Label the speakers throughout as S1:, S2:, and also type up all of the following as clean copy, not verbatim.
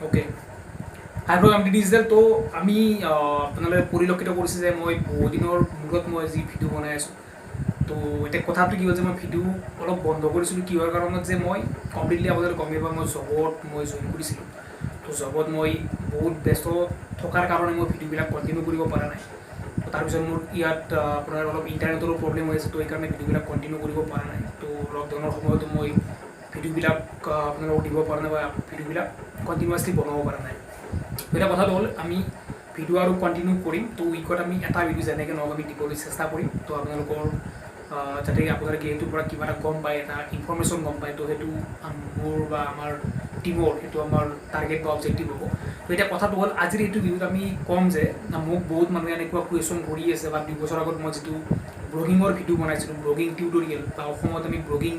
S1: Okay, হাই blog M digital. তো আমি আপোনালোকে পৰিলক্ষিত কৰিছে যে মই বহুদিনৰ মূৰত মই যি ভিডিঅ' বনাই আছোঁ। তো এতিয়া কথাটো কি হ'ল যে মই ভিডিঅ' অলপ বন্ধ কৰিছিলোঁ কিহৰ কাৰণত যে মই কমপ্লিটলি আপোনালোকে গমেই পায়, মই জবত মই জইন কৰিছিলোঁ। তো জবত মই বহুত ব্যস্ত থকাৰ কাৰণে মই ভিডিঅ'বিলাক কণ্টিনিউ কৰিব পৰা নাই। তো তাৰপিছত মোৰ ইয়াত আপোনাৰ অলপ ইণ্টাৰনেটৰো প্ৰব্লেম হৈ আছে, তো সেইকাৰণে ভিডিঅ'বিলাক কণ্টিনিউ কৰিব পৰা নাই। তো লকডাউনৰ সময়তো মই ভিডিঅ'বিলাক আপোনালোকক দিব পৰা নাই বা ভিডিঅ'বিলাক কণ্টিনিউৱাছলি বনাব পৰা নাই। তো এতিয়া কথাটো হ'ল, আমি ভিডিঅ' আৰু কণ্টিনিউ কৰিম। তো উইকত আমি এটা ভিডিঅ' যেনেকৈ নহওক আমি দিবলৈ চেষ্টা কৰিম। তো আপোনালোকৰ যাতে আপোনালোকে সেইটোৰ পৰা কিবা এটা গম পায়, এটা ইনফৰ্মেশ্যন গম পায়, তো সেইটো মোৰ বা আমাৰ টীমৰ সেইটো আমাৰ টাৰ্গেট বা অবজেক্টিভ হ'ব। তো এতিয়া কথাটো হ'ল, আজিৰ এইটো ভিডিঅ'ত আমি ক'ম যে মোক বহুত মানুহে এনেকুৱা কুৱেশ্যন কৰি আছে বা 2 বছৰ আগত মই যিটো ব্লগিঙৰ ভিডিঅ' বনাইছিলোঁ, ব্লগিং টিউটৰিয়েল বা অসমত আমি ব্লগিং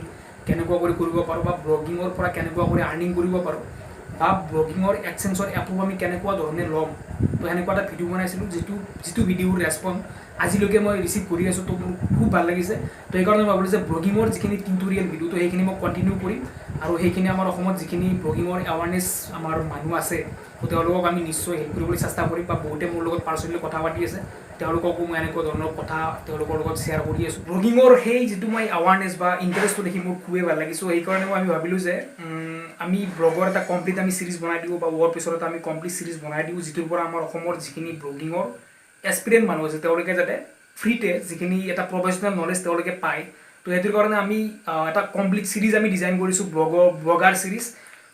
S1: কেনেকুৱা কৰি কৰিব পাৰোঁ বা ব্লগিঙৰ পৰা কেনেকুৱা কৰি আৰ্নিং কৰিব পাৰোঁ বা ব্লগিঙৰ এডচেঞ্চৰ এপো আমি কেনেকুৱা ধৰণে ল'ম, তো সেনেকুৱা এটা ভিডিঅ' বনাইছিলোঁ, যিটো যিটো ভিডিঅ'ৰ ৰেচপঞ্চ আজিলৈকে মই ৰিচিভ কৰি আছোঁ। তো মোৰ খুব ভাল লাগিছে। তো সেইকাৰণে মই ভাবিলোঁ যে ব্লগিঙৰ যিখিনি টিউটৰিয়েল ভিডিঅ', তো সেইখিনি মই কণ্টিনিউ কৰিম আৰু সেইখিনি আমাৰ অসমত যিখিনি ব্লগিঙৰ এৱাৰনেছ আমাৰ মানুহ আছে, তো তেওঁলোকক আমি নিশ্চয় হেল্প কৰিবলৈ চেষ্টা কৰিম। বা বহুতে মোৰ লগত পাৰ্চনেলি কথা পাতি আছে, তেওঁলোককো মই এনেকুৱা ধৰণৰ কথা তেওঁলোকৰ লগত শ্বেয়াৰ কৰি আছোঁ। ব্লগিঙৰ সেই যিটো মই এৱাৰনেছ বা ইণ্টাৰেষ্টটো দেখি মোৰ খুবেই ভাল লাগিছে। সেইকাৰণে মই আমি ভাবিলোঁ যে আমি ব্লগৰ এটা কমপ্লিট আমি চিৰিজ বনাই দিওঁ বা ৱৰ্ড প্ৰেছৰ এটা আমি কমপ্লিট চিৰিজ বনাই দিওঁ, যিটোৰ পৰা আমাৰ অসমৰ যিখিনি ব্লগিঙৰ এছপিৰেণ্ট মানুহ আছে, তেওঁলোকে যাতে ফ্ৰীতে যিখিনি এটা প্ৰফেচনেল নলেজ তেওঁলোকে পায়। তো সেইটোৰ কাৰণে আমি এটা কমপ্লিট চিৰিজ আমি ডিজাইন কৰিছোঁ, ব্লগাৰ চিৰিজ।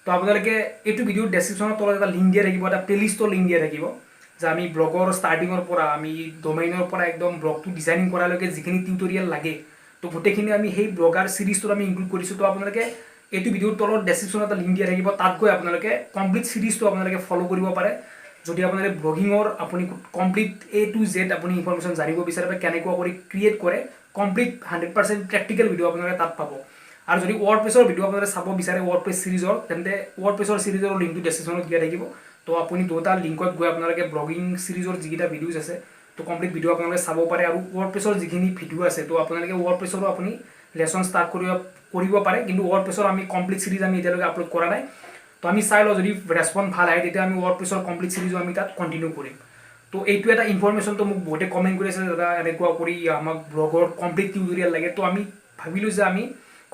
S1: তো আপোনালোকে এইটো ভিডিঅ'ৰ ডেছক্ৰিপশ্যনৰ তলত এটা লিংক দিয়া থাকিব, এটা প্লেলিষ্টৰ লিংক দিয়া থাকিব যে আমি ব্লগৰ ষ্টাৰ্টিঙৰ পৰা, আমি ডমেইনৰ পৰা একদম ব্লগটো ডিজাইনিং কৰালৈকে যিখিনি টিউটৰিয়েল লাগে, তো গোটেইখিনি আমি সেই ব্লগাৰ চিৰিজটোত আমি ইনক্লুড কৰিছোঁ। তো আপোনালোকে এইটো ভিডিঅ'ৰ তলত ডেছক্ৰিপশ্যনত এটা লিংক দিয়া থাকিব, তাত গৈ আপোনালোকে কমপ্লিট চিৰিজটো আপোনালোকে ফ'ল' কৰিব পাৰে। যদি আপোনালোকে ব্লগিঙৰ আপুনি কমপ্লিট এ টু জেড আপুনি ইনফৰমেশ্যন জানিব বিচাৰে বা কেনেকুৱা কৰি ক্ৰিয়েট কৰে, কমপ্লিট 100% প্ৰেক্টিকেল ভিডিঅ' আপোনালোকে তাত পাব। আৰু যদি ৱৰ্ড প্ৰেছৰ ভিডিঅ' আপোনালোকে চাব বিচাৰে, ৱৰ্ড প্ৰেছ চিৰিজৰ, তেন্তে ৱৰ্ড প্ৰেছৰ চিৰিজৰ লিংকটো ডেছক্ৰিপশ্যনত দিয়া থাকিব। তো আপুনি দুটা লিংকত গৈ আপোনালোকে ব্লগিং চিৰিজৰ যিকেইটা ভিডিঅ'জ আছে, তো কমপ্লিট ভিডিঅ' আপোনালোকে চাব পাৰে। আৰু ৱৰ্ড প্ৰেছৰ যিখিনি ভিডিঅ' আছে, তো আপোনালোকে ৱৰ্ড প্ৰেছৰো আপুনি লেচন ষ্টাৰ্ট কৰিব পাৰে। কিন্তু ৱৰ্ড প্ৰেছৰ আমি কমপ্লিট চিৰিজ আমি এতিয়ালৈকে আপলোড কৰা নাই। তো আমি চাই লওঁ, যদি ৰেচপঞ্চ ভাল আহে, তেতিয়া আমি ৱৰ্ড প্ৰেছৰ কমপ্লিট চিৰিজো আমি তাত কণ্টিনিউ কৰিম। তো এইটো এটা ইনফৰমেশ্যনটো মোক বহুতে কমেণ্ট কৰি আছে, দাদা, এনেকুৱা কৰি আমাক ব্লগৰ কমপ্লিট টিউটৰিয়েল লাগে। তো আমি ভাবিলোঁ যে আমি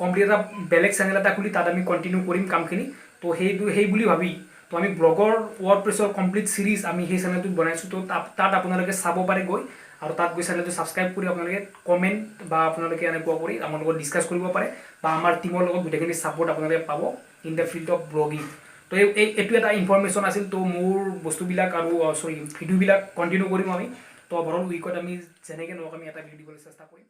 S1: কমপ্লিট এটা বেলেগ চেনেল এটা খুলি তাত আমি কণ্টিনিউ কৰিম কামখিনি। তো সেইটো সেই বুলি ভাবি তো আমি ব্লগৰ ৱৰ্ড প্ৰেছৰ কমপ্লিট চিৰিজ আমি সেই চেনেলটোত বনাইছোঁ। তো তাত আপোনালোকে চাব পাৰে গৈ আৰু তাত গৈ চেনেলটো ছাবস্ক্ৰাইব কৰি আপোনালোকে কমেণ্ট বা আপোনালোকে এনেকুৱা কৰি আমাৰ লগত ডিছকাছ কৰিব পাৰে বা আমাৰ টীমৰ লগত গোটেইখিনি ছাপৰ্ট আপোনালোকে পাব in the field of blogging। তো এইটো এটা ইনফৰমেশ্যন আছিল। তো মোৰ বস্তুবিলাক আৰু চৰি, ভিডিঅ'বিলাক কণ্টিনিউ কৰিম আমি। তো অভাৰঅল উইকত আমি যেনেকৈ নহওক আমি এটা ভিডিঅ' দিবলৈ চেষ্টা কৰিম।